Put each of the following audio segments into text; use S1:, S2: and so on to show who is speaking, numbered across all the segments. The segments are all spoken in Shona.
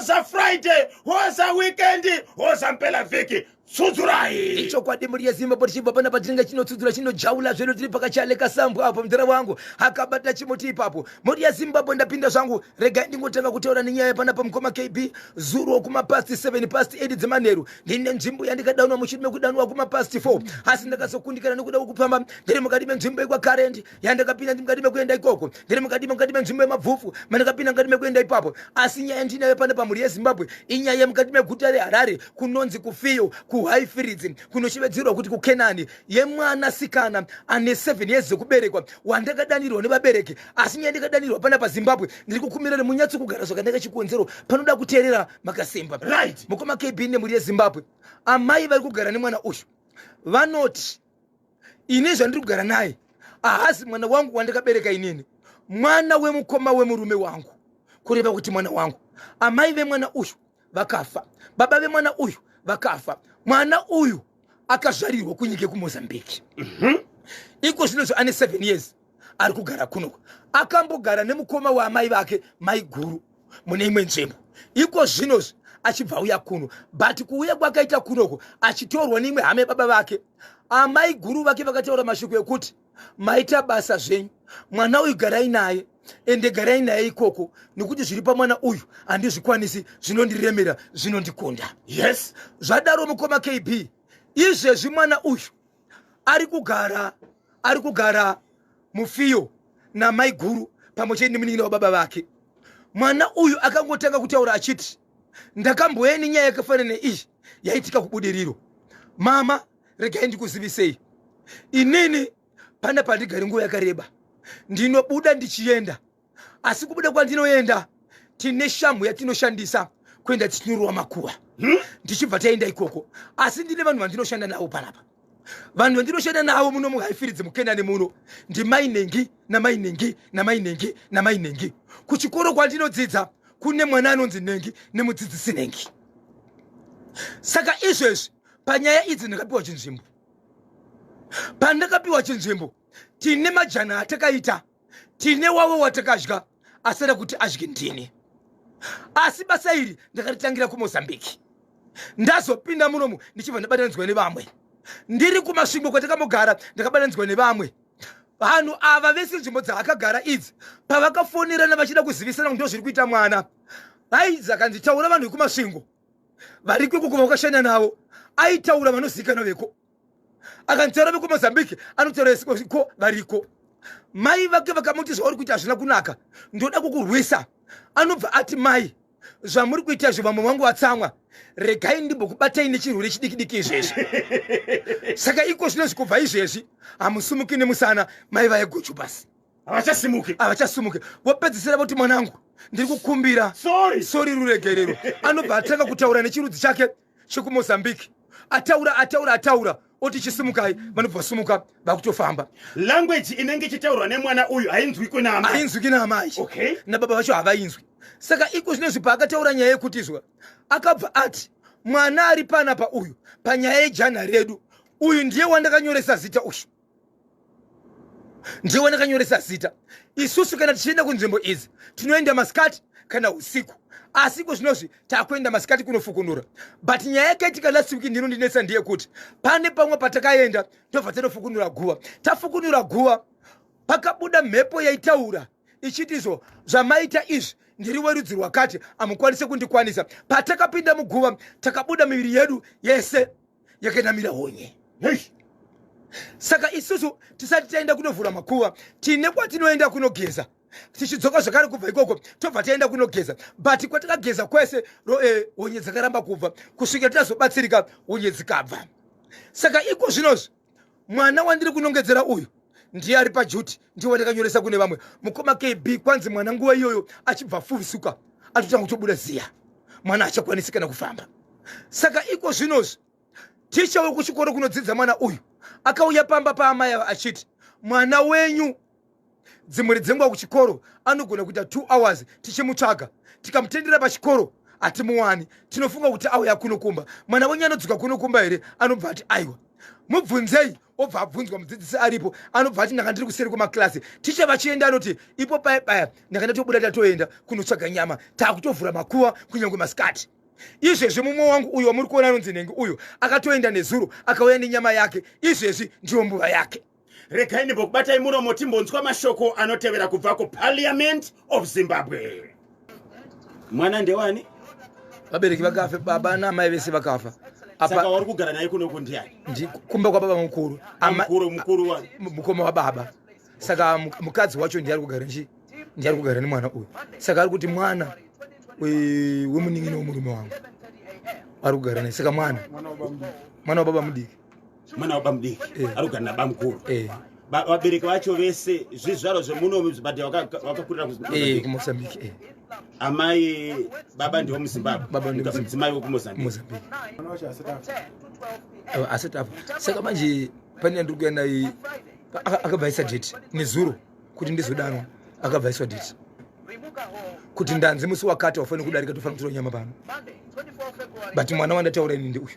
S1: Woza Friday, woza weekend, woza mpela vhiki. Tsudzurai.
S2: Ichokwadi mhuri yeZimbabwe, tichibva pana patinenge chinotsudzura chinojaula zvedu tiri pakachale kasambo apo mudhara wangu akabata chimuti ipapo. Mhuri yeZimbabwe, ndapinda zvangu, regai ndingotanga kutaura nenyaya panapa mukoma KB. Zuro kumapast 7 past 8 dzemanheru ndine nzvimbo yandikadanwa mushure mekudanwa kumapast 4, asi ndakazokundikana nekuda kwekufamba ndiri mukati menzvimbo yekwaCurrent yandakapinda ndi mukati mekuenda ikoko, ndiri mukati menzvimbo yemabvufu mandakapinda mukati mekuenda ipapo. Asi nyaya ndinayo pana pamhuri yeZimbabwe inyaya yemukati meguta reHarare kunonzi kuFiyo kuHighfields kunoshevedzerwa kuti kuKenani, yemwanasikana ane 7 years dzekuberekwa wandakadanirwa nevabereki. Asi nyaya ndakadanirwa pana paZimbabwe, ndiri kukumbira munyatso kugara zvakanaka, chikonzero panoda kuteerera makasimba. Mukoma KB nemhuri yeZimbabwe, amai vari kugara nemwana uyu vanoti ini zvandiri kugara naye ahasi mwana wangu wandakabereka inini, mwana wemukoma wemurume wangu, kureva kuti mwana wangu. Amai vemwana uyu vakafa, baba vemwana uyu vakafa. Mwana uyu akazvarirwa kunyika yekuMozambique. Iko zvinozvo ane 7 years ari kugara kunoko. Akambogara nemukoma waamai vake, mai guru, mune imwe nzvimbo. Iko zvinozvi achibva uya kuno, but kuuya kwakaita kunoko achitorwa neimwe hama yebaba vake. Amai guru vake vakataura mashoko ekuti, "Maita basa zvenyu, mwana uyu garai naye, ende garai naye ikoko, nekuti zviri pamwana uyu handizvikwanisi, zvinondiremera, zvinondikunda." Zvadaro mukoma KB, izvezvi mwana uyu ari kugara muFiyo namai guru pamwe chete nemunin'ina wababa vake. Mwana uyu akangotanga kutaura achiti, "Ndakambouya nenyaya yakafanana neiyi yaitika kuBudiriro. Mama, regai ndikuzivisei, inini pana pandigari nguva yakareba, ndinobuda ndichienda, asi kubuda kwandinoenda tine shamhu yatinoshandisa kuenda tichinorova makuva. Ndichibva taenda ikoko, asi ndine vanhu vandinoshanda navo panapa. Vanhu vandinoshanda navo muno muHighfields muKenani muno ndimai nengi namai nengi namai nengi namai nengi. Kuchikoro kwandinodzidza kune mwana anonzi nengi nemudzidzisi nengi. Saka izvezvi panyaya idzi ndakapiwa chinzvimbo. Pandakapiwa chinzvimbo, tine majana atakaita, tine wavo watakadya asada kuti adye ndini. Asi basa iri ndakaritangira kuMozambique. Ndazopinda munomu ndichibva ndabatanidzwa nevamwe. Ndiri kuMasvingo kwatakamugara ndakabatanidzwa nevamwe vanhu ava vese. Nzvimbo dzaakagara idzi, pavakafonerana vachida kuzivisana kuti ndo zviri kuita mwana, vaidzi akanzi, 'Taura vanhu vekuMasvingo variko ikoko vakashanda navo.' Aitaura vanozivikanwa veko. Akanitaura vekuMozambique, anotaura ko variko. Mai vake vakamuti, 'Zvauri kuita hazvina kunaka, ndoda kukurwisa.' Anobva ati, 'Mai, zvamuri kuita izvo, vamwe vangu vatsamwa, regai ndimbokubatai nechirwere chidiki diki izvezvi. Saka iko zvinozvi, kubva izvezvi hamusumuki nemusana.' Mai vayeguchu basi.
S1: Havachasimuki.
S2: Havachasimuki. Vopedzisira voti, 'Mwanangu, ndiri kukumbira
S1: Sorry.
S2: Sorry, ruregerero.' Anobva atanga kutaura nechirudzi chake chekuMozambique. Ataura, ataura, ataura, oti, 'Chisimukai.' Vanobva vasumuka, vakutofamba.
S1: Language inenge ichitaurwa nemwana uyu hainzwikwi naamai.
S2: Hainzwiki naamai. Nababa vacho havainzwi. Saka iko zvinozvi paakataura nyaya yekutizwa, akabva ati, 'Mwana ari panapa uyu, panyaya yejana redu, uyu ndiye wandakanyoresa zita, uyu ndiye wandakanyoresa zita. Isusu kana tichienda kunzvimbo idzi tinoenda masikati kana usiku, asi iko zvinozvi takuenda masikati kunofukunura. But nyaya yakaitika last week ndinondinetsa ndeyekuti pane pamwe patakaenda, tobva tanofukunura guva. Tafukunura guva, pakabuda mhepo yaitaura ichiti, 'Izvo zvamaita izvi, ndiri werudzi rwakati, hamukwanisi kundikwanisa.' Patakapinda muguva, takabuda miviri yedu yese yakanamira honye.
S1: Hey.
S2: Saka isusu tisati taenda kunovhura makuva, tine kwatinoenda kunogeza, tichidzoka zvakare kubva ikoko tobva taenda kunogeza. But kwatakageza kwese honye dzakaramba kubva kusvikira tazobatsirika, honye dzikabva. Saka iko zvinozvi mwana wandiri kunongedzera uyu ndiye ari paduty, ndiye wandakanyoresa kune vamwe. Mukoma KB, kwanzi mwana nguva iyoyo achibva fuvisuka, atotanga kutobuda ziya, mwana achakwanisi kana kufamba. Saka iko zvinozvi ticha wekuchikoro kunodzidza mwana uyu akauya pamba paamai ava achiti, 'Mwana wenyu dzimwe dzenguva kuchikoro anogona kuita 2 hours tichimutsvaga, tikamutendera pachikoro hatimuwani. Tinofunga kuti auya kuno kumba. Mwana wenyu anodzoka kuno kumba here?' Anobva ati, 'Aiwa.' Mubvunzei. Obva abvunzwa, mudzidzisi aripo anobva ati ndanga ndiri kuseri kwemaklasi. Ticha vachienda anoti ipo paya paya ndanga ndatobuda tatoenda kunotsvaga nyama, taakutovhura makuva kunyange masikati. Izvezvi mumwe wangu uyu wamuri kuona anonzi nhengi uyu akatoenda nezuro akauya nenyama yake, izvezvi ndiyo mbuva yake.
S1: Regai ndimbokubatai muromo timbonzwa mashoko anotevera kubva kuParliament of Zimbabwe. Mwana ndewani?
S2: Vabereki vakafa, baba naamai vese vakafa.
S1: Saka wari kugara naye kunoku ndiani?
S2: Ndi kumba kwababa mukuru.
S1: Mukuru, mukuru wa
S2: mukoma wababa. Saka mukadzi wacho ndiye ari kugara nchi, ndiye ari kugara nemwana uyu. Saka ari kuti mwana wemunin'ina wemurume wangu ari kugara naye. Saka mwana mwana wababa mudiki,
S1: mwana wababa mudiki ari kugara nabamukuru. Vabereki vacho vese zvizvaro zvemuno, but vakakurira
S2: kuMozambique.
S1: Amai baba ndiwo muZimbabwe,
S2: Baba ndiwo muZimbabwe.
S1: Mudzimai wekuMozambique.
S2: Mozambique asati afa. Saka manje pane yandiri kuya naye, akabva aisa date nezuro kuti ndizodanwa. Akabva aiswa date kuti ndanzi musi wakati wafanira kudarika, tofanira kutora nyama pano. But mwana wandataura ini ndeuyu,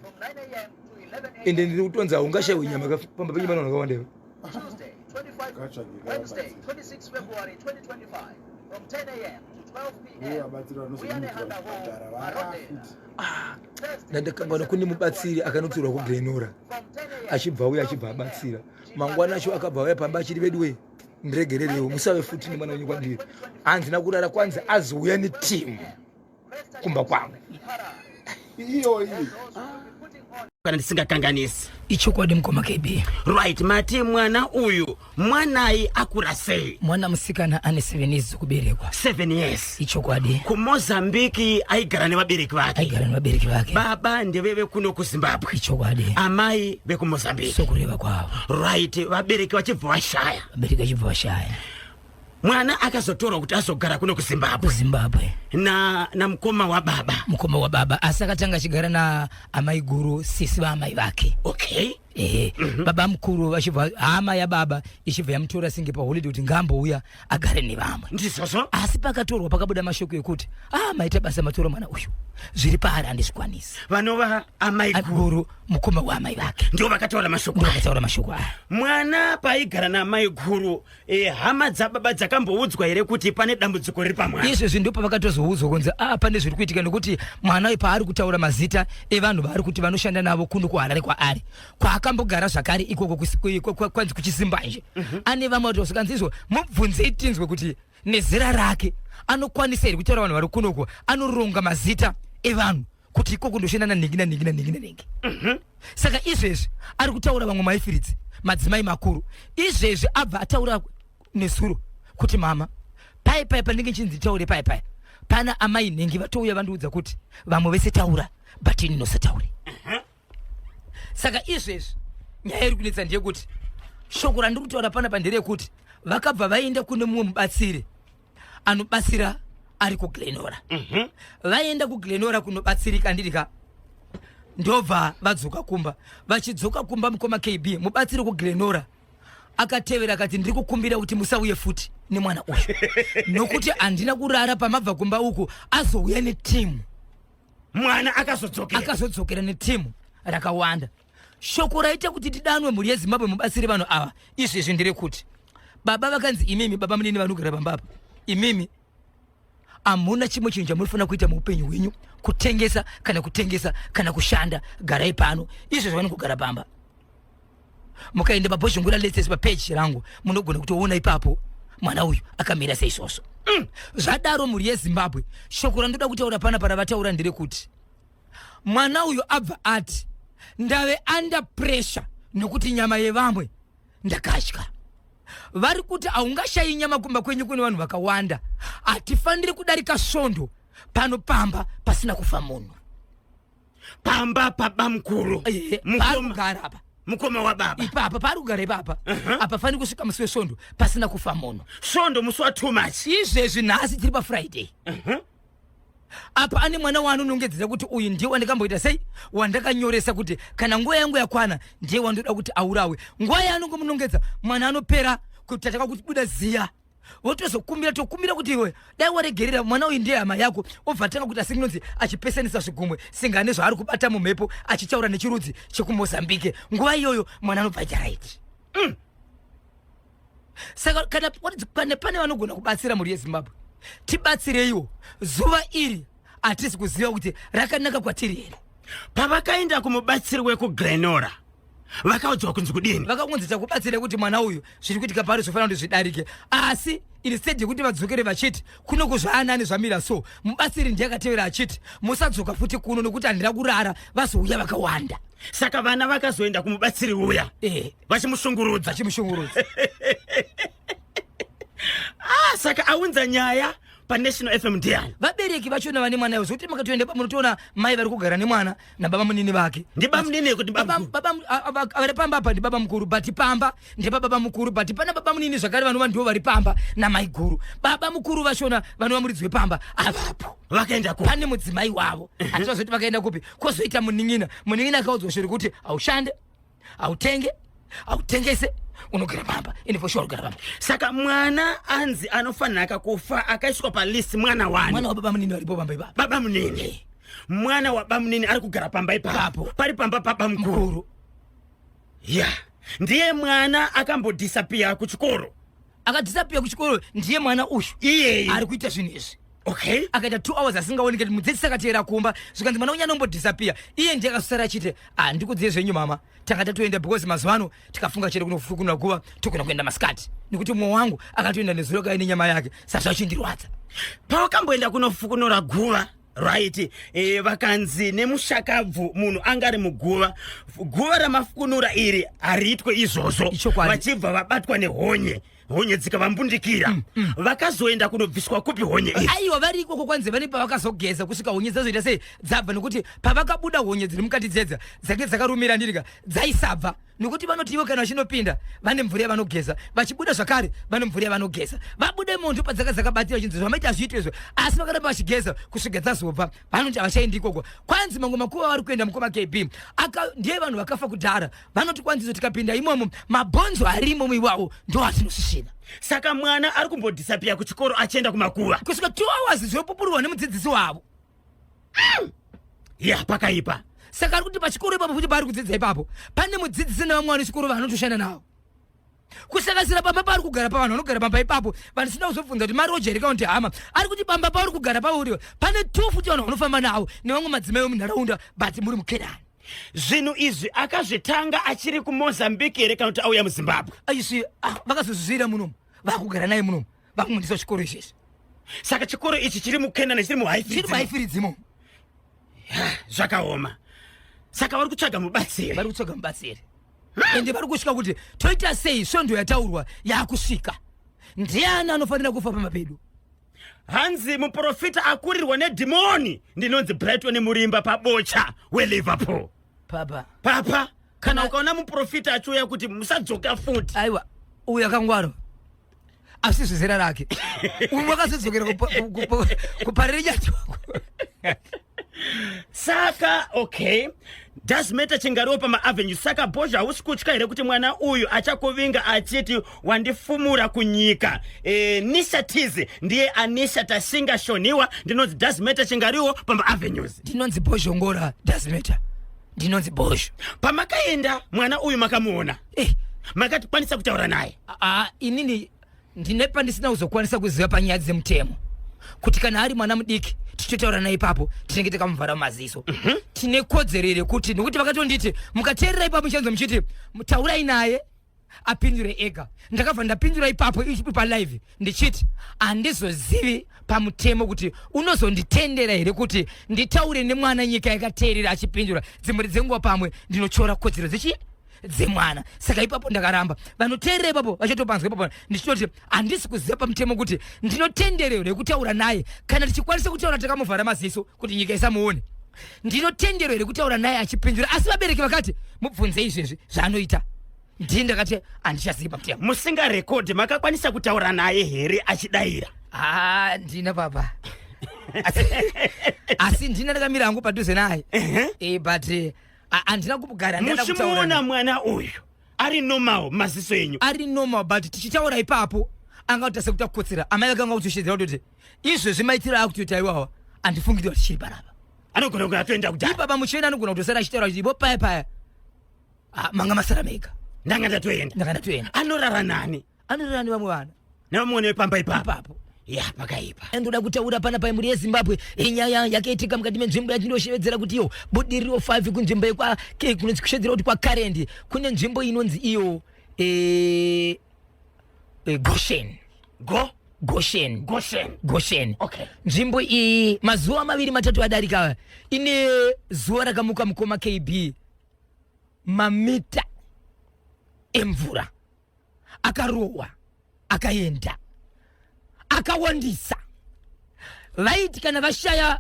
S2: ende ndiri kutonzi haungashayiwe nyama pamba penyu, vanhu vakawanda iwe.
S3: Tuesday, 25, Wednesday, 26 February 2025, from 10 a.m. to 12 p.m. Mbuya Nehanda Hall, Marondera.
S2: Ndandakanganwa, kune mubatsiri akanotorwa kuGlenora,
S3: From 10 a.m.
S2: achibva uya, achibva abatsira. Mangwana acho akabva auya pamba achiri, "Vedu wee, ndiregererewo, musave futi nemwana wenyu kwandiri, handina kurara." Kwanzi azouya netimu kumba kwangu.
S4: Iyoyi.
S1: Kana ndisingakanganisi.
S5: Ichokwadi, mukoma KB.
S1: Right, mati mwana uyu mwanai, akura sei?
S5: Mwana musikana ane 7 years dzekuberekwa.
S1: 7 years.
S5: Ichokwadi.
S1: KuMozambiki aigara nevabereki vake?
S5: Aigara nevabereki vake.
S1: Baba ndeve vekuno kuZimbabwe?
S5: Ichokwadi.
S1: Amai vekuMozambiki?
S5: Sokureva kwavo.
S1: Right, vabereki vachibva vashaya?
S5: Vabereki vachibva vashaya.
S1: Mwana akazotorwa kuti azogara kuno kuZimbabwe?
S5: KuZimbabwe.
S1: Na namukoma wababa?
S5: Mukoma wababa, asi akatanga achigara naamai guru, sisi vaamai vake. Ehe, baba mukuru vachibva, hama yababa ichibva yamutora singe paholiday kuti ngaambouya agare nevamwe.
S1: Ndizvozvo.
S5: Asi pakatorwa pakabuda mashoko ekuti, "Ah, maita basa matora mwana uyu, zviri paari handizvikwanisi."
S1: Vanova amai guru?
S5: Guru, mukoma waamai vake.
S1: Ndivo vakataura mashoko
S5: Ndo
S1: aya?
S5: vakataura mashoko aya.
S1: Mwana paaigara naamai guru, hama dzababa dzakamboudzwa here kuti pane dambudziko riri pamwana?
S5: Izvezvi ndo pavakatozoudzwa kunzi a pane zviri kuitika, nekuti mwana uyu paari kutaura mazita evanhu vaari kuti vanoshanda navo kuno kuHarare kwaari kwaakambogara zvakare ikoko kwanzi kuChisimbanje, ane vamwe vatosvikanzi izvo, mubvunzei tinzwe kuti nezera rake anokwanisa here kutaura vanhu vari kunoko, anoronga mazita evanhu kuti ikoko ndoshanda nanhingi nanhingi nanhingi nanhingi. Saka izvezvi ari kutaura vamwe maifiridzi madzimai makuru. Izvezvi abva ataura nezuro kuti, "Mama, pai pai pandinge chinzi taure pai pai pana amai nhingi vatouya vandiudza kuti vamwe vese taura, but ini nosataure." Saka izvezvi nyaya iri kunetsa ndeyekuti shoko randiri kutaura panapa nderekuti vakabva vaenda kune mumwe mubatsiri anobatsira ari kuGlenora. Vaenda kuGlenora kunobatsirika, ndirika ndobva vadzoka kumba. Vachidzoka kumba, mukoma KB, mubatsiri kuGlenora akatevera akati, "Ndiri kukumbira kuti musauye futi nemwana uyu, nokuti handina kurara pamabva kumba uku, azouya netimu."
S1: Mwana akazodzokera?
S5: Akazodzokera netimu rakawanda. Shoko raita kuti tidanwe, mhuri yeZimbabwe, mubatsiri vanhu ava izvezvi nderekuti baba vakanzi, "Imimi baba munini vanogara pambapa, imimi hamuna chimwe chinhu chamunofanira kuita muupenyu hwenyu, kutengesa kana kutengesa kana kushanda, garai pano." Izvezvi vanongogara pamba. Mukaenda paBhozhongora Latest papeji rangu munogona kutoona ipapo mwana uyu akamira seizvozvo. Zvadaro, mhuri yeZimbabwe, shoko randoda kutaura panapa ravataura nderekuti mwana uyu abva ati, "Ndave under pressure nokuti nyama yevamwe ndakatya." Vari kuti haungashayi nyama kumba kwenyu kune vanhu vakawanda, hatifaniri kudarika svondo pano pamba pasina kufa munhu.
S1: Pamba pabamukuru?
S5: Paari kugara apa.
S1: Mukoma wababa.
S5: Ipapa paari kugara ipapa hapafaniri kusvika musi wesvondo pasina kufa munhu.
S1: Svondo musi wa2 March?
S5: Izvezvi nhasi tiri paFriday. Apa ane mwana waanonongedzera kuti uyu ndiye wandakamboita sei, wandakanyoresa kuti kana nguva yangu yakwana ndiye wandoda kuti aurawe. Nguva yaanongomunongedza mwana anopera kuti tataka kuti buda ziya.
S2: Votozokumbira, tokumbira kuti iwe dai waregerera mwana uyu, ndiye hama yako. Obva atanga kuita sekunonzi achipesanisa zvigumwe, singane zvaari kubata mumhepo, achitaura nechirudzi chekuMozambique. Nguva iyoyo mwana anobva aita right. Saka kana pane vanogona kubatsira mhuri yeZimbabwe, tibatsireiwo. Zuva iri hatisi kuziva kuti rakanaka kwatiri here.
S1: Pavakaenda kumubatsiri wekuGlenora, vakaudzwa kunzi kudini?
S2: Vakakunzi takubatsira kuti mwana uyu zviri kuitika pari zvofanira kuti zvidarike, asi instead yekuti vadzokere vachiti kuno kuzvaanani zvamira so, mubatsiri ndiye akatevera achiti musadzoka futi kuno nekuti handina kurara, vazouya vakawanda.
S1: Saka vana vakazoenda kumubatsiri uya vachimushungurudza.
S2: Vachimushungurudza.
S1: Ah, saka aunza nyaya paNational FM ndiani?
S2: Vabereki vachona vane mwana iwo, zvokuti makatoenda munotoona mai vari kugara nemwana nababa munini vake.
S1: Ndibaba munini kuti
S2: baba
S1: mukuru?
S2: Baba vari pamba apa ndibaba mukuru, but pamba ndepababa mukuru, but pana baba munini zvakare vanova ndivo vari pamba namai guru. Baba mukuru vachona vanova muridzi wepamba avapo.
S1: Vakaenda ku
S2: Pane mudzimai wavo, hatizoti vakaenda kupi. Kwozoita munin'ina. Munin'ina akaudzwa shori kuti haushande, hautenge, hautengese, unogara pamba. Ende for sure unogara pamba.
S1: Saka mwana anzi anofanira kufa akaiswa palist, mwana wani?
S2: Mwana wababa munini varipo pamba ipapo.
S1: Baba munini, mwana wababa munini ari kugara pamba ipapo.
S2: Ipapo.
S1: Pari pamba paba mukuru.
S2: Mukuru.
S1: Ya, ndiye mwana akambodisappear kuchikoro.
S2: Akadisappear kuchikoro ndiye mwana uyu.
S1: Iyeye.
S2: Ari kuita zvinhu izvi. Akaita 2 hours asingaoneki. Mudzidzisi akateera kumba, zvikanzi mwana unya anombodisappear. Iye ndiye akasara achiti, ah, ndikudziye zvenyu mama, tanga tatoenda because mazuva ano tikafunga chero kunofukunura guva togona kuenda masikati, nekuti mumwe wangu akatoenda nezuro kaine nyama yake, saka zvachindirwadza.
S1: Pawakamboenda kunofukunura guva, right, vakanzi nemushakabvu munhu anga ari muguva, guva ramafukunura iri hariitwe izvozvo.
S2: Ichokwadi.
S1: Vachibva vabatwa nehonye, honye dzikavambundikira. Vakazoenda kunobviswa kupi honye iri?
S2: Aiwa, vari ikoko kwanzi vane pavakazogeza kusvika honye dzazoita sei, dzabva, nekuti pavakabuda honye dziri mukati dzedza dzange dzakarumira ndirika, dzaisabva, nekuti vanoti ivo kana vachinopinda vane mvura yavanogeza, vachibuda zvakare vane mvura yavanogeza. Vabude muntu padzaka dzakabatira chinzi zvamaita hazviitwe izvo, asi vakaramba vachigeza kusvika dzazobva. Vanoti havachaendi ikoko. Kwanzi mamwe makuva vari kuenda mukoma KB aka ndiye vanhu vakafa kudhara. Vanoti kwanzizo tikapinda imomo mabhonzo arimo iwawo ndo atinosvisvina.
S1: Saka mwana ari kumbodisappear kuchikoro achienda kumakuva?
S2: Kusvika 2 hours, zvinopupurwa nemudzidzisi wavo.
S1: Ya, pakaipa.
S2: Saka ari kuti pachikoro ipapo futi paari kudzidza ipapo pane mudzidzisi nevamwe vane chikoro vaanotoshanda navo, kusakasira pamba paari kugara pavanhu vanogara pamba ipapo vanisina kuzobvunza kuti maroja here kana kuti hama. Ari kuti pamba pauri kugara pauriwe pane two futi vanhu vanofamba navo nevamwe madzimai vemunharaunda, but muri muKenani.
S1: Zvinhu izvi akazvitanga achiri kuMozambique here kana kuti auya muZimbabwe?
S2: Izvi, ah, vakazozvizvira munomu, vakugara naye munomu, vakumundisa chikoro izvezvi.
S1: Saka chikoro ichi chiri muKenani, chiri
S2: chiri
S1: muHighfields?
S2: muHighfields imomo.
S1: Zvakaoma. Saka vari kutsvaga mubatsiri.
S2: Vari kutsvaga mubatsiri, ende vari kusvika kuti toita sei. Svondo yataurwa yakusvika, ndiani anofanira kufa pamba pedu?
S1: Hanzi muprofita akurirwa nedhimoni. Ndinonzi Brighton Murimba paBocha weLiverpool.
S2: Papa.
S1: Papa, kana ukaona muprofita achiuya kuti musadzoka futi.
S2: Aiwa, uyu akangwara, asi zvezera rake umwe akazodzokera kuParirenyatwa.
S1: Saka okay, does matter chingariwo pamaavenue. Saka Bhozha, hausi kutya here kuti mwana uyu achakuvinga achiti wandifumura kunyika? Nisha Tizi ndiye Anisha Tashinga Shoniwa. Ndinonzi Does Matter Chingariwo pamaavenues.
S2: Ndinonzi Bhozhongora Does Matter, ndinonzi Bhozho.
S1: Pamakaenda mwana uyu makamuona? Makatikwanisa kutaura naye?
S2: Aa, inini ndine pandisina kuzokwanisa kuziva panyaya dzemutemo kuti kana ari mwana mudiki tichitotaura naye ipapo tinenge takamuvhara mumaziso. Tine kodzero here kuti, nekuti vakatonditi mukateerera ipapo muchanzwa muchiti taurai naye apindure ega. Ndakabva ndapindura ipapo ichipi palive ndichiti handizozivi pamutemo kuti unozonditendera here kuti nditaure nemwana nyika yakateerera achipindura. Dzimwe dzenguva pamwe ndinotyora kodzero dzechi dzemwana, saka ipapo ndakaramba. Vanoteerera ipapo vachatopanzwa ipapo ndichitoti handisi kuziva pamutemo kuti ndinotenderero yekutaura naye kana tichikwanisa kutaura takamuvhara maziso kuti nyika isamuone. Ndinotendero here kutaura naye achipindura? Asi vabereki vakati mubvunze izvezvi zvaanoita. Ndii ndakati handichazivi pamutemo.
S1: Musingarekodhi, makakwanisa kutaura naye here achidayira?
S2: Ah, ndina papa, asi ndina ndakamira hangu padhuze naye. But handina kugara ndada kutaura
S1: Muchimuona
S2: naye.
S1: Mwana uyu ari normal maziso enyu?
S2: Ari normal, but tichitaura ipapo
S5: anga kuita sekuti akukotsira. Amai vake vanga kutoshedzera kutoti izvezvi maitiro akutoita iwawa handifungi kuti tichiri panapa.
S1: Anogona kunge atoenda kudhara.
S5: Ipapa muchena anogona kutosara achitaura kuti ipo paya paya. Ah, manga masara mega.
S1: Ndanga ndatoenda.
S5: Ndanga ndatoenda.
S1: Anorara nani?
S5: Anorara nevamwe vana.
S1: Nevamwe vepamba ipapo.
S5: Ipapo.
S1: Ya, pakaipa.
S5: Ndoda kutaura pana pai mhuri yeZimbabwe inyaya yakaitika mukati menzvimbo yatinoshevedzera kuti iyo Budiriro 5 kunzvimbo yekwa kunonzi kushevedzera kuti kwaKarendi kune nzvimbo inonzi iyo e, e, Goshen.
S1: Go?
S5: Goshen.
S1: Goshen.
S5: Goshen.
S1: Okay.
S5: Nzvimbo iyi mazuva maviri matatu adarika ine zuva rakamuka mukoma KB mamita emvura akarohwa akaenda akawandisa. Vaiti kana vashaya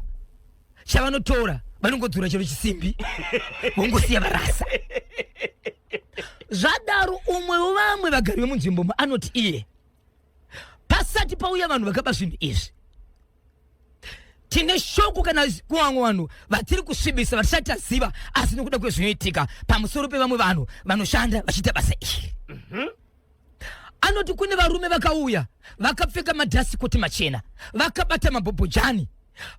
S5: chavanotora vanongodzura chero chisimbi vongosiya varasa. Zvadaro umwe wevamwe vagari vemunzvimbomo anoti iye pasati pauya vanhu vakaba zvinhu izvi tine shoko kana kuvamwe vanhu vatiri kusvibisa vatisati taziva, asi nokuda kwezvinoitika pamusoro pevamwe vanhu vanoshanda vachiita basa iri. Anoti kune varume vakauya vakapfeka madhasikoti machena vakabata mabhobhojani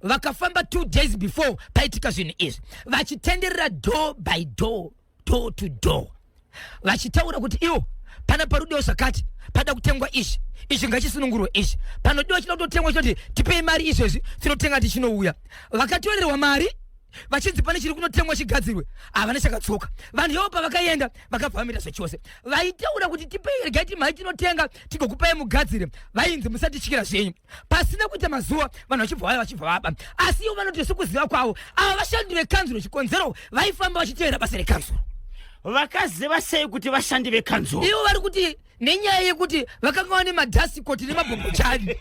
S5: vakafamba 2 days before paitika zvinhu izvi vachitenderera door by door, door to door, vachitaura kuti iwo pana parudiwa zvakati, pada kutengwa izvi, izvi ngachisunungurwe, izvi panodiwa chida kutotengwa, chinoti tipei mari izvezvi tinotenga tichinouya. Vakatorerwa mari vachinzi pane chiri kunotengwa chigadzirwe, havana chakadzoka. Vanhu ivo pavakaenda vakabva vamira zvachose. Vaitaura kuti tipei, regai timhai tinotenga tigokupai mugadzire, vainzi musatityira zvenyu. Pasina kuita mazuva vanhu vachibva vaya vachibva vaba. Asi ivo vanoti sekuziva kwavo ava vashandi vekanzuro, chikonzero vaifamba vachitevera basa rekanzuro.
S1: Vakaziva sei kuti vashandi vekanzuro?
S5: Ivo vari kuti nenyaya yekuti vakanga vane madhasikoti nemabhobhochani,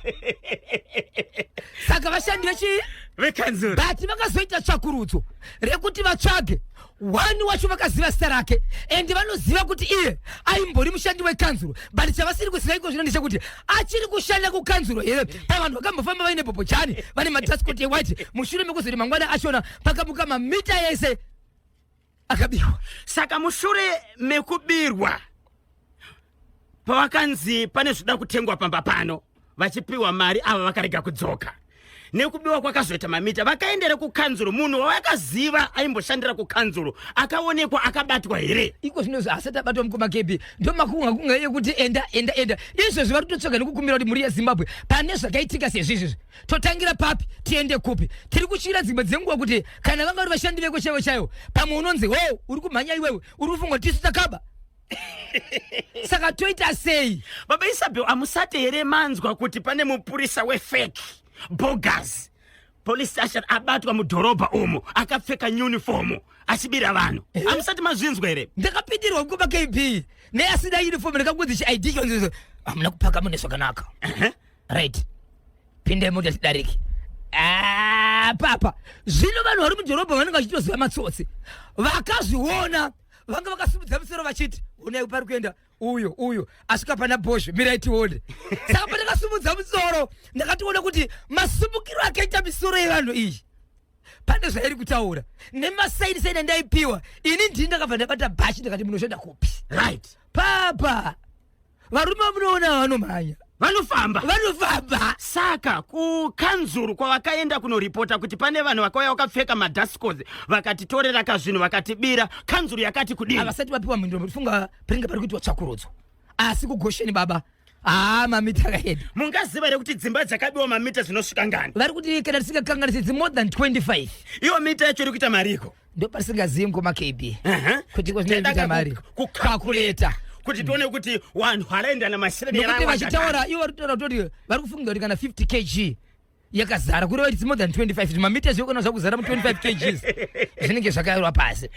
S5: saka vashandi vechii?
S1: Vekanzuro.
S5: But vakazoita tsvakurudzo rekuti vatsvage one wacho, vakaziva zita rake and vanoziva kuti iye aimbori mushandi wekanzuro, but chavasiri kuziva iko zvino ndechekuti achiri kushanda kukanzuro here. Pavanhu vakambofamba vaine bhobhojani vane madhasikoti ewhite, mushure mekuzoti mangwana achona pakamuka mamita ese akabiwa.
S1: Saka mushure mekubirwa, pavakanzi pane zvida kutengwa pamba pano, vachipiwa mari, ava vakarega kudzoka. Nekubiwa kwakazoita mamita, vakaendera kukanzuro. Munhu wavakaziva aimboshandira kukanzuro akaonekwa akabatwa here?
S5: Iko zvino asati abatwa mukoma KB, ndo makunga kunga yekuti enda enda enda. Izvezvi vari kutotsvaga nekukumbira kuti mhuri yeZimbabwe, pane zvakaitika sezvizvi, totangira papi, tiende kupi? Tiri kutyira dzimwe dzenguva kuti kana vanga vari vashandi veko chaivo chaivo, pamwe unonzi ho uri kumhanya iwewe, uri kufunga kuti tisu takaba, saka toita sei?
S1: Baba Isabel, amusati here manzwa kuti pane mupurisa wefake bogus police station abatwa mudhorobha umo akapfeka uniform achibira vanhu? Amusati mazvinzwa here?
S5: Ndakapindirwa mukoma KB neasina uniform, ndakakunzi chiID chonzi hamuna kupaka mune zvakanaka. Right, pindai mota tidariki. Ah, papa zvino vanhu vari mudhorobha vanenge vachitoziva matsotsi, vakazviona vanga vakasimudza musoro vachiti honai pari kuenda uyo uyo asvika pana Bhozho, mirai tione. Saka pandakasimudza musoro ndakatoona kuti masumukiro akaita misoro yevanhu iyi pane zvairi kutaura nemasaini saini andaipiwa ini. Ndini ndakabva ndabata bhachi ndakati munoshanda kupi? Papa varume vamunoona vanomhanya.
S1: Vanofamba.
S5: Vanofamba.
S1: Saka kukanzuru kwavakaenda kunoripota kuti pane vanhu vakauya vakapfeka madustcoats vakatitorera kazvinhu vakatibira, kanzuru yakati kudini?
S5: Havasati vapiwa mhinduro, funga panenge pari kuitwa tsvakurudzo. Asi kuGosheni baba, haa, mamita akaenda.
S1: Mungaziva here kuti dzimba dzakabiwa mamita dzinosvika ngani?
S5: Vari kuti kana tisingakanganisi dzi more than 25.
S1: Iwo mita yacho iri kuita mariko?
S5: Ndo patisingazivi mukoma KB kuti ko zvinoita mari
S1: kucalculata kuti tione kuti vanhu varaenda namasireni.
S5: Nekuti vachitaura ivo vari kutaura kutoti vari kufunga kuti kana 50 kg yakazara, kureva kuti more than 25 mamita zvekona zvakuzara mu 25 kgs zvinenge zvakairwa pasi.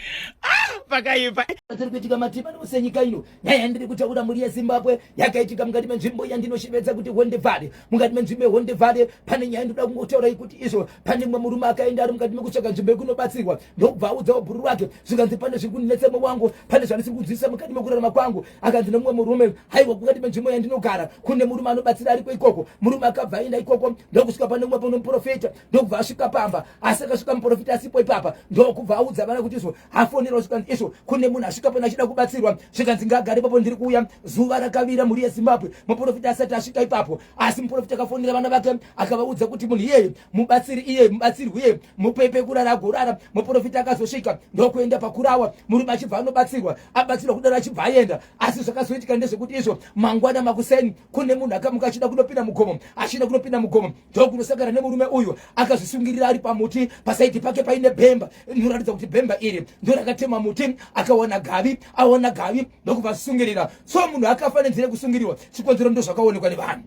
S1: Pakaipa.
S2: Tiri kuitika mativi ose nyika ino. Nyaya yandiri kutaura mhuri yeZimbabwe yakaitika mukati menzvimbo yandinoshevedza kuti Honde Valley. Mukati menzvimbo yeHonde Valley pane nyaya ndinoda kungotaura kuti izvo pane mumwe murume akaenda ari mukati mekutsvaga nzvimbo yekunobatsirwa, ndokubva audzawo bhuru rake zvikanzi pane zviri kundinetsa moyo wangu, pane zvandisiri kunzwisisa mukati mekurarama kwangu. Akanzi nemumwe murume, haiwa, mukati menzvimbo yandinogara kune murume anobatsira ariko ikoko. Murume akabva aenda ikoko ndokusvika pane umwe pano muprofita, ndokubva asvika pamba, asi akasvika muprofita asipo ipapa, ndokubva audza vana kuti izvo afonera zvikanzi izvo kune munhu asvika pano achida kubatsirwa. Zvikanzi ngaagare ipapo, ndiri kuuya. Zuva rakavira mhuri yeZimbabwe, muprofita asati asvika ipapo. Asi muprofita akafonera vana vake akavaudza kuti munhu iyeye mubatsiri iyeye mubatsirwi iyeye mupei pekurara agorara. Muprofita akazosvika ndokuenda pakurawa, murume achibva anobatsirwa, abatsirwa kudaro achibva aenda. Asi zvakazoitika ndezvekuti izvo mangwana makuseni kune munhu akamuka achida kunopinda mugomo, achida kunopinda mugomo ndokunosangana nemurume uyu akazvisungirira ari pamuti, pasaidi pake paine bhemba rinoratidza kuti bhemba iri ndorakatema muti. Akawana gavi, aona gavi ndokubva asungirira. So munhu akafa nenzira yekusungirirwa, chikonzero ndozvakaonekwa nevanhu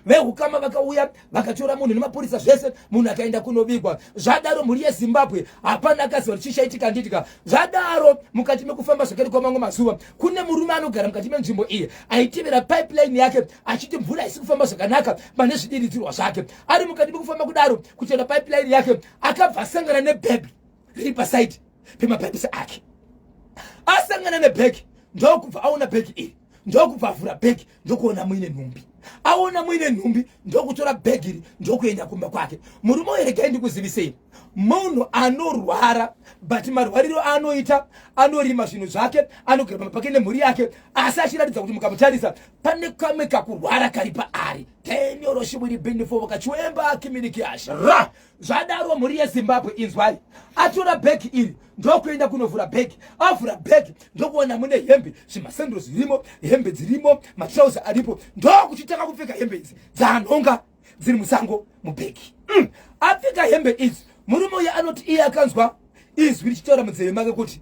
S2: vehukama. Vakauya vakatora munhu nemapurisa zvese, munhu akaenda kunovigwa. Zvadaro mhuri yeZimbabwe, hapana akaziva kuti chichaitika nditika. Zvadaro mukati mekufamba zvakare kwamamwe mazuva, kune murume anogara mukati menzvimbo iyi aitevera pipeline yake achiti mvura haisi kufamba zvakanaka pane zvidiridzirwa zvake. Ari mukati mekufamba kudaro kutevera pipeline yake, akabva asangana nebhegi riri pasaidi pemapipes ake. Asangana nebhegi ndokubva aona bhegi iri, ndokubva avhura bhegi ndokuona muine nhumbi. Aona muine nhumbi ndokutora bhegi iri ndokuenda kumba kwake. Murume uyu, regai ndikuzivisei, munhu anorwara, but marwariro aanoita, anorima zvinhu zvake, anogara pamba pake nemhuri yake, asi achiratidza kuti mukamutarisa pane kamwe kakurwara kari paari. Tenyoroshibwiri bindifo vakachiwemba kiminikiasha ra. Zvadaro mhuri yeZimbabwe, inzwai, atora bhegi iri ndokuenda kunovhura bhegi. Avhura bhegi ndokuona mune hembe, zvimasendo zvirimo, hembe dzirimo, matrauza aripo, ndokuchitanga kupfeka hembe idzi dzaanhonga dziri musango mubhegi. Apfeka hembe idzi, murume uyu anoti iye akanzwa izwi richitaura munzeve make kuti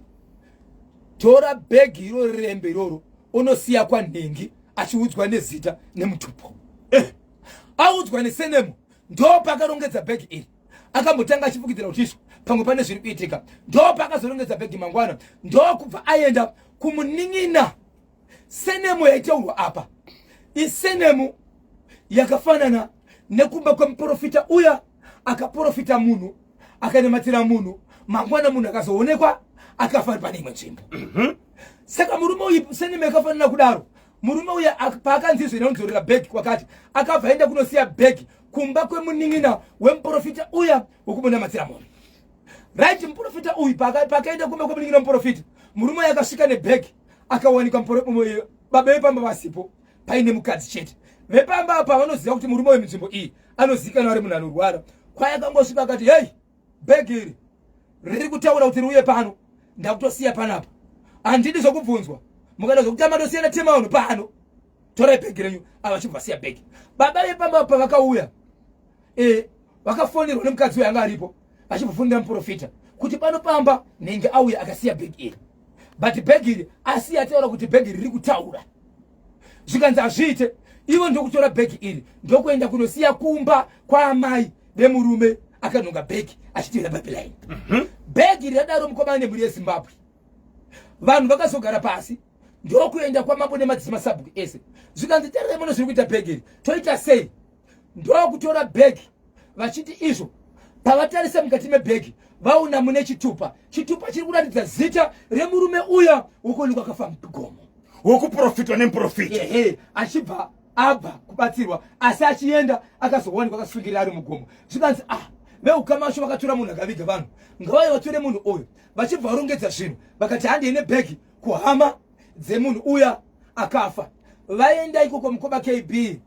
S2: tora bhegi iroro rehembe iroro unosiya kwanhingi, achiudzwa nezita nemutupo. Audzwa nesurname, ndopakarongedza bhegi iri. Akambotanga achifukidzira kuti izvo pamwe pane zviri kuitika, ndopaakazorongedza bhegi mangwana ndokubva aenda kumunin'ina. Surname yaitaurwa apa isurname yakafanana nekumba kwemuprofita uya akaprofita munhu, akanamatira munhu, mangwana munhu akazoonekwa akafa pane imwe nzvimbo. Saka murume uyu, surname yakafanana kudaro, murume uyu paakanzi izvo inonzorera bhegi kwakati, akabva aenda kunosiya bhegi kumba kwemunin'ina wemuprofita uya wekumunamatira munhu. Right, muprofita uyu pakaenda kumba kwemunin'ina wemuprofita, murume uyu akasvika nebhegi, akawanikwa baba vepamba vasipo, paine mukadzi chete. Vepamba apa vanoziva kuti murume wemunzvimbo iyi anozivikanwa ari munhu anorwara. Kwai akangosvika akati, "Hei, bhegi iri riri kutaura kuti riuye pano, ndakutosiya panapa, handidi zvokubvunzwa. Mukada zvokutamba ndosiyana tema vanhu pano, torai bhegi renyu." Ava vachibva vasiya bhegi. Baba vepamba pavakauya, vakafonerwa nemukadzi uyo anga aripo, vachibvafonera muprofita kuti pano pamba nenge auya akasiya bhegi iri, but bhegi iri asiya ataura kuti bhegi riri kutaura. Zvikanzi hazviite. Ivo ndokutora bhegi iri ndokuenda kunosiya kumba kwaamai vemurume akanhonga bhegi achitivira pipeline. Bhegi riradaro mukomana nemhuri yeZimbabwe, vanhu vakazogara pasi ndokuenda kwamambo nemadzima sabhuku ese. Zvikanzi tarirai muno zviri kuita bhegi iri, toita sei? Ndokutora bhegi vachiti izvo pavatarisa mukati mebhegi vaona mune chitupa, chitupa chiri kuratidza zita remurume uya wokuonekwa akafa mugomo,
S1: wokuprofitwa nemuprofita.
S2: Ehe, achibva abva kubatsirwa, asi achienda akazowanikwa akasungirira ari mugomo. Zvikanzi, ah, veukama vacho vakatora munhu akaviga vanhu, ngavauye vatore munhu uyu. Vachibva varongedza zvinhu vakati handei nebhegi kuhama dzemunhu uya akafa. Vaenda ikoko, mukoma KB,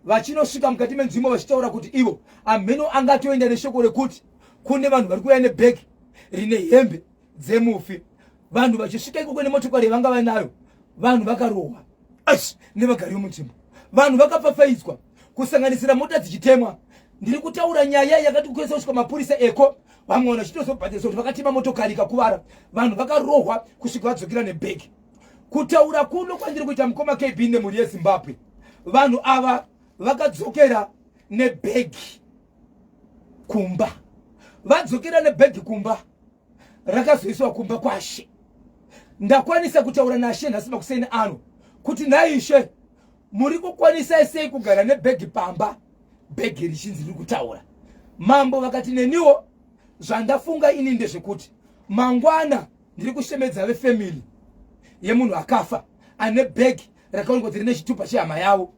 S2: vachinosvika mukati menzvimbo vachitaura kuti ivo amheno angatoenda neshoko rekuti kune vanhu vari kuuya nebhegi rine hembe dzemufi. Vanhu vachisvika ikoko nemotokari yavanga vanayo, vanhu vakarohwa nevagari vemunzvimbo, vanhu vakapfapfaidzwa, kusanganisira mota dzichitemwa. Ndiri kutaura nyaya yakati kukwesa kusvika mapurisa eko, vamwe vanhu vachitozobhadharisa kuti vakatema motokari ikakuvara. Vanhu vakarohwa kusvika vadzokera nebhegi. Kutaura kuno kwandiri kuita, mukoma KB nemhuri yeZimbabwe, vanhu ava vakadzokera nebhegi kumba. Vadzokera nebhegi kumba, rakazoiswa kumba kwashe. Ndakwanisa kutaura nashe nhasi makuseni ano kuti, "Nhaishe, muri kukwanisai sei kugara nebhegi pamba, bhegi richinzi riri kutaura?" Mambo vakati, "Neniwo zvandafunga ini ndezvekuti mangwana ndiri kushemedza vefamily yemunhu akafa ane bhegi rakaonekwa kuti rine chitupa chehama yavo,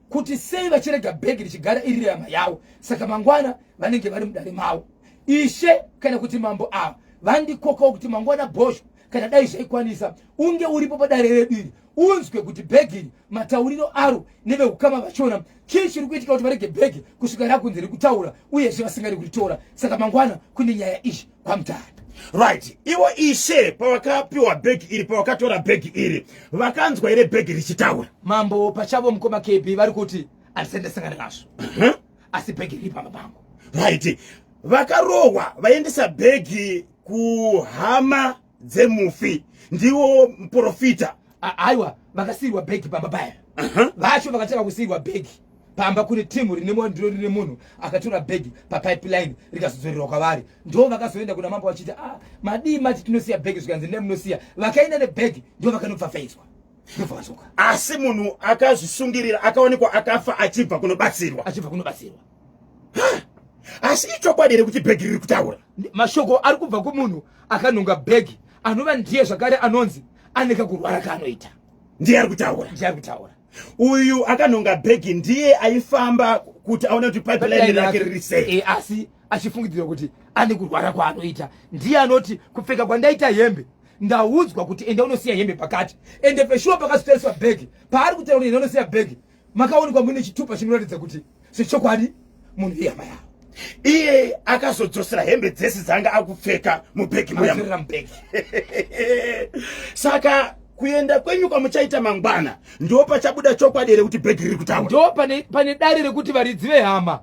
S2: kuti sei vachirega bhegi richigara iri rehama yavo. Saka mangwana vanenge vari mudare mavo, ishe kana kuti mambo ava vandikokawo kuti mangwana bhozho." Kana dai zvaikwanisa unge uripo padare redu iri, unzwe kuti bhegi iri matauriro aro neveukama vachona, chii chiri kuitika kuti varege bhegi kusvika rakunzi rikutaura, uyezve vasingadi kuritora. Saka mangwana kune nyaya iyi kwaMutare.
S1: Right, ivo ishe pavakapiwa bhegi iri, pavakatora bhegi iri, vakanzwa here bhegi richitaura?
S2: Mambo pachavo, mukoma KB, vari kuti handisati ndasangana nazvo, asi bhegi riri pamba pangu.
S1: Right, vakarohwa vaendesa bhegi kuhama dzemufi, ndiwo muprofita?
S2: Aiwa, vakasiyirwa bhegi pamba paya. Vacho vakatanga kusiyirwa bhegi pamba kune timu rine ndiro rine munhu akatora bhegi papipeline, rikazodzorerwa kwavari. Ndo vakazoenda kuna mambo vachiti, "Ah, madii mati tinosiya bhegi?" Zvikanzi, "Nemunosiya." Vakaenda nebhegi, ndo vakanopfapfaidzwa, ndobva vadzoka.
S1: Asi munhu akazvisungirira akaonekwa akafa achibva kunobatsirwa?
S2: Achibva kunobatsirwa.
S1: Asi ichokwadi here kuti bhegi riri kutaura?
S2: Mashoko ari kubva kumunhu akanhonga bhegi, anova ndiye zvakare anonzi ane kakurwara kaanoita.
S1: Ndiye ari kutaura?
S2: Ndiye ari kutaura.
S1: Uyu akanhonga bhegi ndiye aifamba kuti aone kuti pipeline rake riri sei?
S2: E, asi achifungidzirwa kuti ane kurwara kwaanoita. Ndiye anoti, "Kupfeka kwandaita hembe, ndaudzwa kuti enda unosiya hembe pakati." Ende peshuwa pakazotariswa bhegi paari kutaura kuti enda unosiya bhegi, makaonekwa mune chitupa chinoratidza kuti zvechokwadi munhu ihama yavo.
S1: Iye akazodzosera hembe dzese dzanga akupfeka mubhegi muya?
S2: Akadzorera mubhegi.
S1: Saka kuenda kwenyu kwamuchaita mangwana, ndo pachabuda chokwadi here kuti bhegi riri kutaura?
S2: Ndo pane dare rekuti varidzi vehama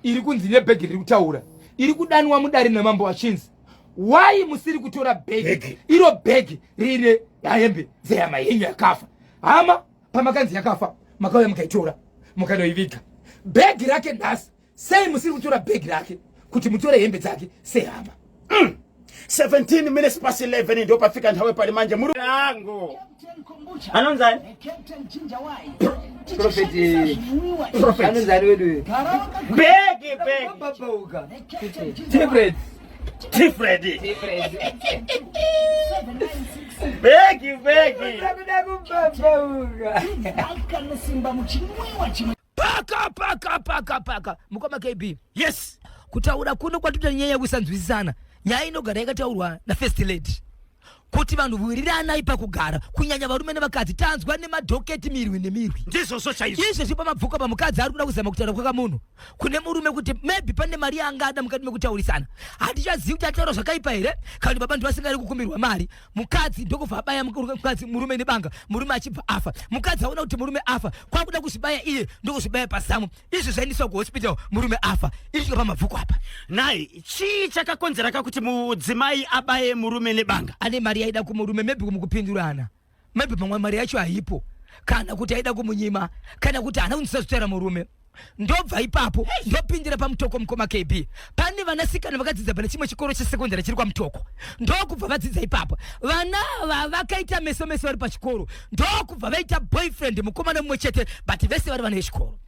S2: iri kunzi nebhegi riri kutaura iri kudanwa mudare namambo achinzi, "Why musiri kutora bhegi?"
S1: Bhegi.
S2: Iro bhegi riine hembe dzehama yenyu yakafa. Hama pamakanzi yakafa, makauya mukaitora, mukanoiviga. Bhegi rake nhasi, sei musiri kutora bhegi rake kuti mutore hembe dzake sehama?
S1: 17 minutes past 11 ndo pafika nthawi pali manje muri angu anonzani?
S5: Prophet anonzani wedu?
S1: Bhegi, bhegi.
S5: Babauka Tifred.
S1: Tifredi. Bhegi, bhegi.
S5: Kuda kubabauka.
S2: Paka paka paka paka, mukoma KB.
S1: Yes.
S2: Kutaura kuno kwatoita nyaya yekusanzwisisana, nyaya inogara yakataurwa nafirst lady kuti vanhu wiriranai pakugara, kunyanya varume nevakadzi. Tanzwa nemadhoketi, mirwi nemirwi.
S1: Ndizvozvo chaizvo.
S2: Izvezvi pamabvuka pamukadzi ari kuda kuzama kutaura kwakamunhu kune murume kuti maybe pane mari yaangada mukati mekutaurisana. Handichazivi kuti ataura zvakaipa here kana kuti baba ndivasingari kukumbirwa mari. Mukadzi ndokubva abaya mukadzi, murume nebanga, murume achibva afa. Mukadzi aona kuti murume afa, kwakuda kuzvibaya iye, ndokuzvibaya pazamu. Izvi zvaendeswa kuhospital, murume afa. Iri pamabvuku apa.
S1: Nai, chii chakakonzera kakuti mudzimai abaye murume nebanga?
S2: Ane mari yaida kumurume, maybe kumukupindurana, maybe pamwe mari yacho haipo, kana kuti aida kumunyima, kana kuti haana kunzwisa zvitaura murume. Ndobva ipapo ndopindira paMutoko, mukoma KB. Pane vanasikana vakadzidza pane chimwe chikoro chesekondari chiri kwaMutoko. Ndokubva vadzidza ipapo, vana ava vakaita meso meso vari pachikoro, ndokubva vaita boyfriend, mukomana mumwe chete, but vese vari vana vechikoro.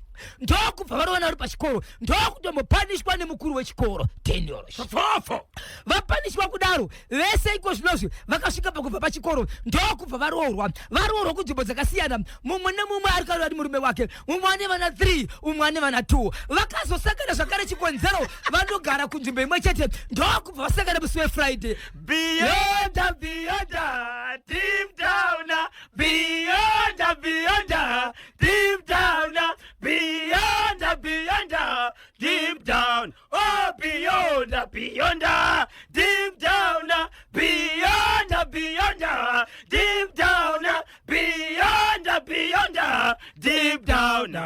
S2: Ndokubva vari vana vari pachikoro, ndokutombopanishwa nemukuru wechikoro 10 euros.
S1: Fofo.
S2: Vapanishwa kudaro vese, iko zvinozvi vakasvika pakubva pachikoro, ndokubva varoorwa. Varoorwa kunzvimbo dzakasiyana, mumwe nemumwe ari kari ari murume wake. Mumwe ane vana 3, umwe ane vana 2. Vakazosangana zvakare, chikonzero vanogara kunzvimbo imwe chete, ndokubva vasangana musi weFriday.
S1: Beyond, beyond, deep down, beyond, beyond, deep down, beyond, beyond, deep down, oh, beyond, beyond, deep down, beyond, beyond, deep down, beyond, beyond, deep down.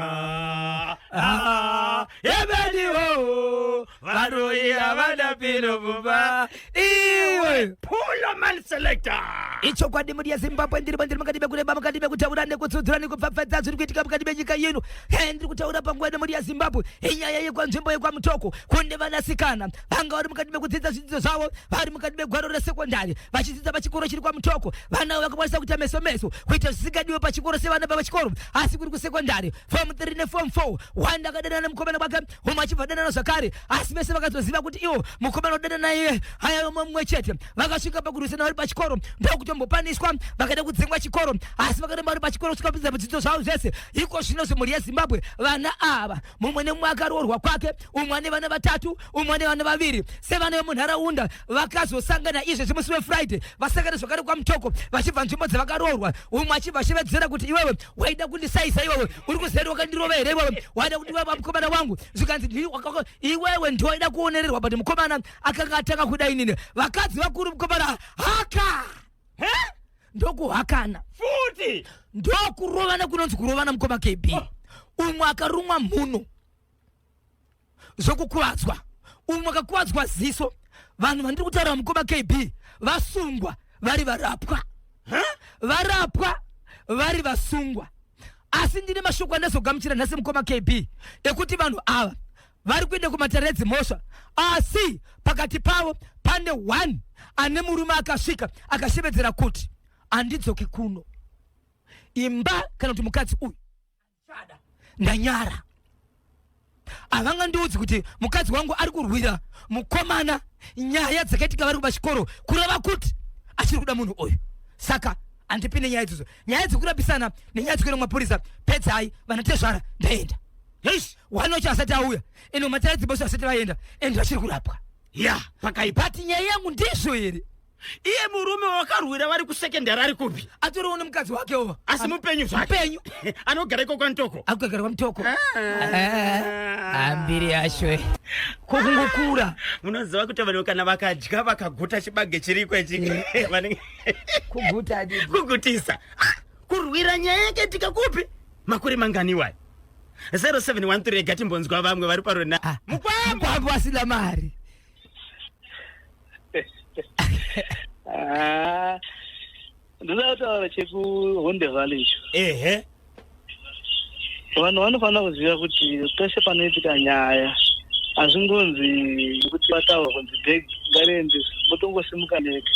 S1: Ah, yebeniwo varoyi havana pino mumba
S2: iwe.
S1: Pulo man selector.
S2: Ichokwadi, mhuri yeZimbabwe, ndiri ndiri mukati mekureba, mukati mekutaura nekutsudzura nekupfapfadza zviri kuitika mukati menyika yino. He, ndiri kutaura panguva ino, mhuri yeZimbabwe, inyaya yekwanzvimbo yekwaMutoko. Kune vanasikana vanga vari mukati mekudzidza zvidzidzo zvavo, vari mukati megwaro resekondari, vachidzidza pachikoro chiri kwaMutoko. Vana ava vakakwanisa kuita meso meso, kuita zvisingadiwe pachikoro sevana vapachikoro, asi kuri kusekondari, form 3 neform 4. Wanda akadanana nemukomana kwake, umwe achibva danana zvakare, asi vese vakazoziva kuti iwo mukomana udanana iye haya mumwe chete. Vakasvika pakurwisana vari pachikoro, ndokuti
S5: Vakatombopaniswa, vakaida kudzingwa chikoro, asi vakaramba vari pachikoro kusvika vapedza zvidzidzo zvavo zvese. Iko zvino zvemhuri yeZimbabwe, vana ava mumwe nemumwe akaroorwa kwake, umwe ane vana vatatu, umwe ane vana vaviri. Sevana vemunharaunda vakazosangana izvezvi musi weFriday, vasangana zvakare kwaMutoko vachibva nzvimbo dzavakaroorwa, umwe achibva ashevedzera kuti iwewe waida kundisaisa, iwewe uri kuziva kuti wakandirova here, iwewe waida kundirova mukomana wangu. Zvikanzi iwewe ndiwaida kuonererwa, but mukomana akanga atanga kuda inini. Vakadzi vakuru mukomana haka
S1: He?
S5: Ndokuhakana
S1: futi,
S5: ndokurovana kunonzi kurovana mukoma KB.
S1: Oh.
S5: Umwe akarumwa mhuno zvokukuvadzwa, umwe akakuvadzwa ziso. Vanhu vandiri kutaura mukoma KB vasungwa vari varapwa, varapwa vari vasungwa. Asi ndine mashoko andazogamuchira nhasi mukoma KB ekuti vanhu ava vari kuenda kumatare edzimhosva, asi pakati pavo pane one ane murume akasvika akashevedzera kuti handidzoki kuno imba kana kuti mukadzi uyu chada ndanyara. Havangandiudzi kuti mukadzi wangu ari kurwira mukomana nyaya dzakaitika vari kubachikoro, kureva kuti achiri kuda munhu uyu, saka handipinde nyaya idzodzo, nyaya dzekurapisana nenyaya dzekuenda kumapurisa. Pedzai vana tezvara, ndaenda.
S1: Heish.
S5: Wanocho asati auya ende matare dziboso asati vaenda ende vachiri kurapwa.
S1: Ya, pakaipa.
S5: But nyaya yangu ndizvo here?
S1: Iye murume wakarwira vari kusekendari ari kupi?
S5: Atoriwo nemukadzi wake uva.
S1: Asi mupenyu zvake?
S5: Mupenyu.
S1: Anogara iko kwaMutoko?
S5: Akugara kwaMutoko. Ambiri yacho kokungokura.
S1: Munoziva kuti vanhu kana vakadya vakaguta chibage chiriko ichi vanenge
S5: Kuguta adidi.
S1: Kugutisa. Ah, kurwira nyaya yakaitika kupi, makore mangani iwayo? 0713, rega timbonzwa vamwe vari parona.
S5: Ah,
S1: Mukwambo.
S5: Mukwambo asina mari.
S6: Ah, ndoda kutaura chekuHonde Valley icho. Vanhu vanofanira kuziva kuti pese panoitika nyaya, hazvingonzi kuti vataura kunzi bhegi ngariende, motongosimuka nega.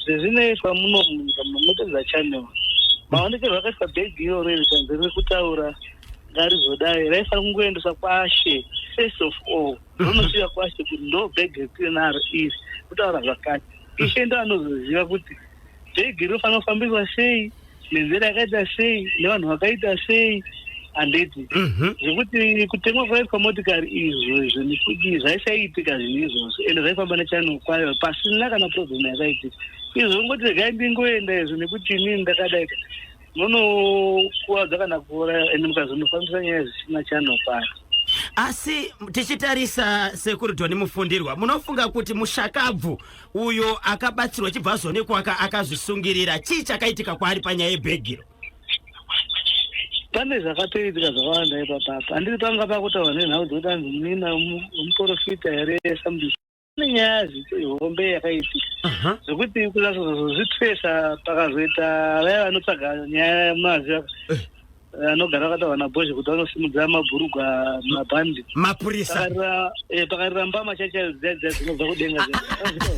S6: Zvezvinoitwa muno munyika muno, munotedza channel. Maonekerwo akaitwa bhegi iroro iri, kanzi riri kutaura ngarizodai, raifanira kungoendeswa kwashe first of all, rinosiya kwashe kuti ndo bhegi retinaro iri kutaura zvakati. Ishe ndo anozoziva kuti bhegi rinofanira kufambiswa sei, nenzira yakaita sei, nevanhu vakaita sei, handiti? Zvekuti kutengwa kwaitwa motikari izvo izvo nekuti zvaisaitika zvinhu izvozvo, ende zvaifamba nechannel kwayo pasina kana problem yakaitika. Izvo ngoti regai ndingoenda izvo nekuti inini ndakadaika, munokuwadza kana kuuraya, ende mukazonofambisa nyaya zvisina channel kwayo.
S1: Asi tichitarisa, sekuru Tony Mufundirwa, munofunga kuti mushakabvu uyo akabatsirwa chibva azoonekwa akazvisungirira, chii chakaitika kwaari panyaya yebhegiro?
S6: Pane zvakatoitika zvakawanda ipapapa. Handiti panga pakutaurwa nenhau dzekuti anzi munina wemuprofita here, something. Pane nyaya hombe yakaitika zvekuti kunyatsozozitresa pakazoita vaya vanotsvaga nyaya, munoziva, anogara akataurwa naBhozho kuti vanosimudza mabhurugwa, mabhandi.
S1: Mapurisa.
S6: Pakarira mbama chaichaidzo dziya dziya dzinobva kudenga dziya.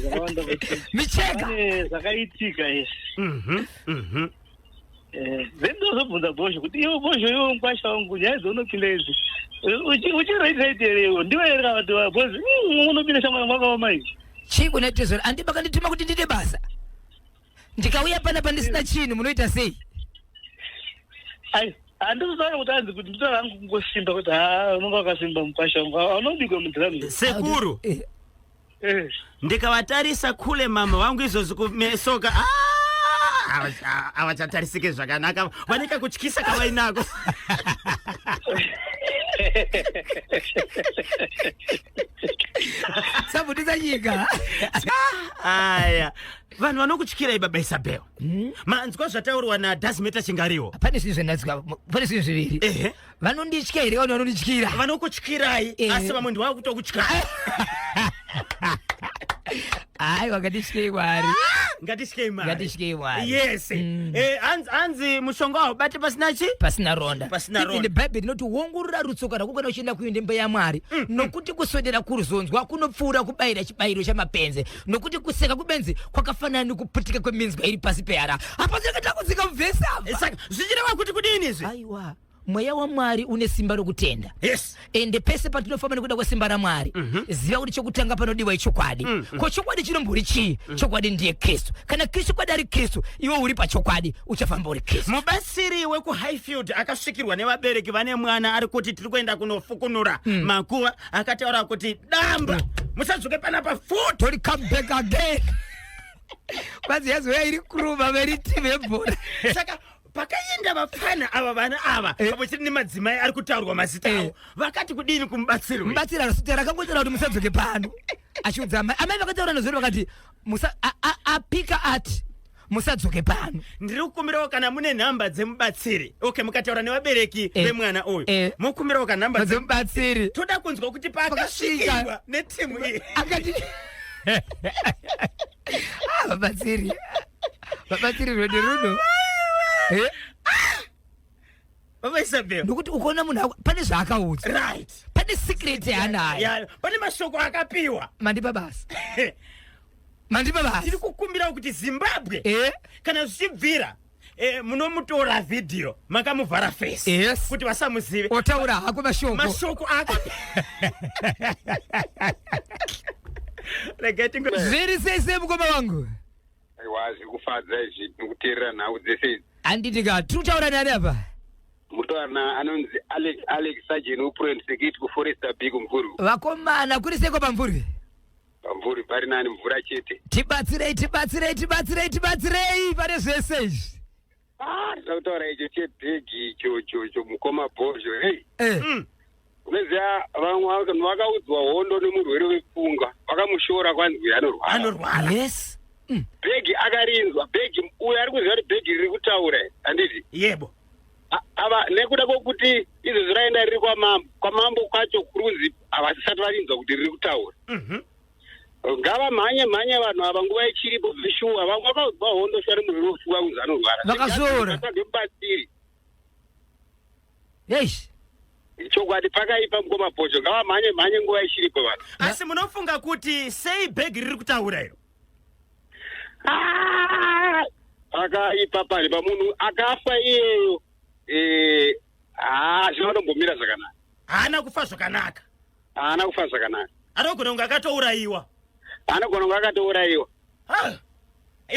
S6: Zvakawanda kuti
S5: Micheka.
S6: Pane zvakaitika, yes. Then ndozobvunza Bhozho kuti iwe Bhozho, iwe mukwasha wangu, nyaya dzaunopinda idzi uchiraiti here? Iwe ndiwe here kana kuti bhozi unopinda shamwari mwakaoma izvi?
S5: Chii kuna tezvara? Handi makandituma kuti ndite basa, ndikauya panapa ndisina chinhu munoita sei?
S6: Ai, handikutaura kuti anzi kuti nditaura hangu kungosimba kuti ha, unonga wakasimba mukwasha wangu, aunobikwa mudhiramu.
S1: Sekuru.
S5: Eh.
S1: Ndikavatarisa kule mama vangu izvozvi kumesoka, ah, havachatarisike zvakanaka, vane kakutyisa kavainako.
S5: Sabudisa nyika.
S1: Aya, vanhu vanokutyirai baba Isabel. Manzwa zvataurwa naDasmeta Chingariwo?
S5: Pane zvinhu zvendatswa, pane zvinhu zviviri. Vanonditya here? Vanhu vanondityira.
S1: Vanokutyirai. Asi vamwe ndiwava kutokutyirai.
S5: Aiwa, ngatityei Mwari.
S1: Ngatityei Mwari.
S5: Ngatityei Mwari.
S1: Yes. Hanzi mushonga waubate pasina chi
S5: Pasina ronda.
S1: Pasina
S5: Even
S1: ronda.
S5: Bhaibheri rinoti wongorora rutsoka rwako kana uchienda kuenda imba yaMwari, nokuti kuswedera kuruzonzwa kunopfuura kubayira chibayiro chamapenzi, nokuti kuseka kubenzi kwakafanana nekuputika kweminzwa iri pasi pehara. Hapana chakatakudzika muvhesi apa.
S1: Saka zvichireva kuti kudini izvi?
S5: Aiwa. Mweya waMwari une simba rokutenda. Ende pese patinofamba nekuda kwesimba raMwari, ziva kuti chokutanga panodiwa ichokwadi. Ko chokwadi chinombori chii? Chokwadi ndiye Kristu. Kana chokwadi ari Kristu, iwe uri pachokwadi, uchafamba uri Kristu.
S1: Mubatsiri wekuHighfield akasvikirwa nevabereki vane mwana ari kuti tiri kuenda kunofukunura makuva, akataura kuti damba musadzoke panapa futi.
S5: Tori come back again. Kwanzi yazouya iri kuruma veri timu yebhora.
S1: Saka pakaenda vapfana ava, vana ava, pamwe chete nemadzimai ari kutaurwa mazita avo, vakati kudini kumubatsiri uyu?
S5: Mubatsiri arasutera akangotaura kuti musadzoke pano, achiudza amai. Amai vakataura nezvori vakati apika ati musadzoke pano.
S1: Ndiri kukumbirawo kana mune nhamba dzemubatsiri, okay, mukataura nevabereki vemwana uyu, mokumbirawo kanhamba
S5: dzemubatsiri.
S1: Toda kunzwa kuti paakasvikirwa netimu iyi
S5: akati, ah, vabatsiri, vabatsiri, rwendo runo.
S1: Baba Isabel.
S5: Nokuti ukaona munhu pane zvaakaudzwa, pane secret yaanayo.
S1: Ya, pane mashoko akapiwa.
S5: Mandipa basa, mandipa basa.
S1: Tiri kukumbirawo kuti Zimbabwe, kana zvichibvira, munomutora vhidhiyo makamuvhara face kuti vasamuzive.
S5: Otaura hako mashoko.
S1: Mashoko aka regai tingo
S5: Zviri sei sei, mukoma wangu?
S7: Aiwa, zviri kufadza izvi, tinokuteerera nhau dzese idzi.
S5: Handiti ka? Tiri kutaura nani apa?
S7: Mutaura anonzi Alex, Alex Sergeant wePrudent Security kuForester B kuMvurwi.
S5: Vakomana, kuri seiko paMvurwi?
S7: PaMvurwi pari nani, mvura chete.
S5: Tibatsirei, tibatsirei, tibatsirei, tibatsirei pane zvese izvi.
S7: Ah, tinoda kutaura icho chebhegi ichocho, mukoma Bhozho, hei. Unoziva vamwe vakaudzwa hondo nemurwere wepfungwa, vakamushora kwanzi anorwara.
S1: Anorwara.
S7: Bhegi akarinzwa, bhegi uyo ari kuziva kuti bhegi riri kutaura, handiti?
S1: Yebo.
S7: Ava nekuda kwokuti izvozvi raenda riri kwamambo, kwamambo kwacho kuri kunzi havasati varinzwa kuti riri kutaura. Ngavamhanye mhanye vanhu ava nguva ichiripo zvishuwa. Vamwe vakaudzwa hondo shari murwere wepfungwa kunzi anorwara.
S5: Vakazviora.
S7: Vatsvage mubatsiri.
S5: Eish.
S7: Chokwadi pakaipa, mukoma Bhozho, ngavamhanye mhanye nguva ichiripo vanhu.
S1: Asi munofunga kuti sei bhegi riri kutaura iro?
S7: Ah, pakaipa pari pamunhu akafa iyeyo, haa, zvinotombomira zvakanaka.
S1: Haana kufa zvakanaka.
S7: Haana kufa zvakanaka.
S1: Anogona kunge akatourayiwa.
S7: Anogona kunge akatourayiwa.
S1: Ah.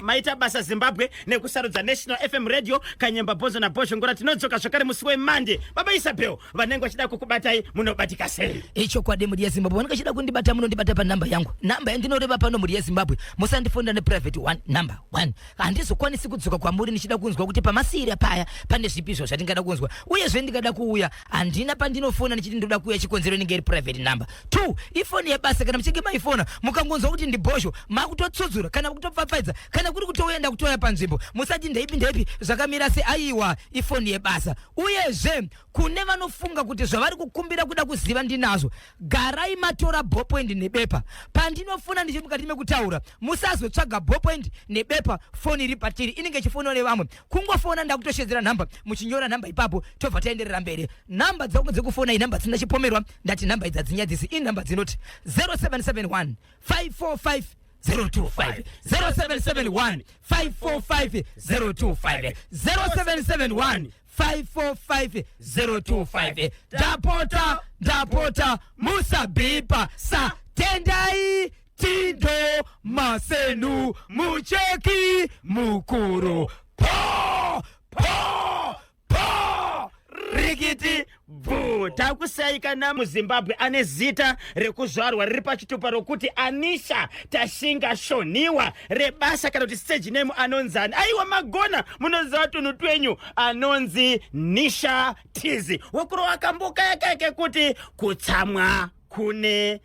S1: Maita basa Zimbabwe nekusarudza National FM Radio. Kanyemba Bhonzo naBhozhongora tinodzoka zvakare musi weMande. Baba Isabel, vanenge vachida kukubatai munobatika sei?
S5: Ichokwadi, mhuri yeZimbabwe, vanenge vachida kundibata munondibata panhamba yangu, nhamba yandinoreva pano. Mhuri yeZimbabwe, musandifonera neprivate one. Number one, handizokwanisi kudzoka kwamuri ndichida kunzwa kuti pamasiyira paya pane zvipi izvo zvatingada kunzwa. Uyezve ndingada kuuya, handina pandinofona ndichiti ndoda kuuya, chikonzero inenge iri private number. Two, ifoni yebasa. Kana muchinge maifona, mukangonzwa kuti ndiBhozho, makutotsudzura kana kutopfapfaidza, kana kuri kutouya, ndakutouya panzvimbo. Musati ndeipi ndeipi zvakamira se, aiwa, ifoni yebasa. Uyezve kune vanofunga kuti zvavari kukumbira kuda kuziva ndinazvo, garai matora ballpoint nebepa. Pandinofona ndichiri mukati mekutaura, musazotsvaga ballpoint nebepa foni iri patiri, inenge ichifoniwa nevamwe. Kungofona ndakutoshedzera nhamba, muchinyora nhamba ipapo, tobva taenderera mberi. Nhamba dzangu dzekufona inhamba dzisina chipomerwa. Ndati nhamba idzi hadzinyadzisi, inhamba dzinoti 0771 545 025, 0771 545 025, 0771 545 025. Ndapota, ndapota, musabhipa sa. Tendai Tindo Masenu, mucheki mukuru, po po po,
S1: rikiti bvu. Takusaikana muZimbabwe ane zita rekuzvarwa riri pachitupa rokuti Anisha Tashinga Shoniwa, rebasa kana kuti stage name anonzani? Aiwa, magona, munoziva tunhu twenyu. Anonzi Nisha Tizi, wekurova kambuka yakeke kuti kutsamwa kune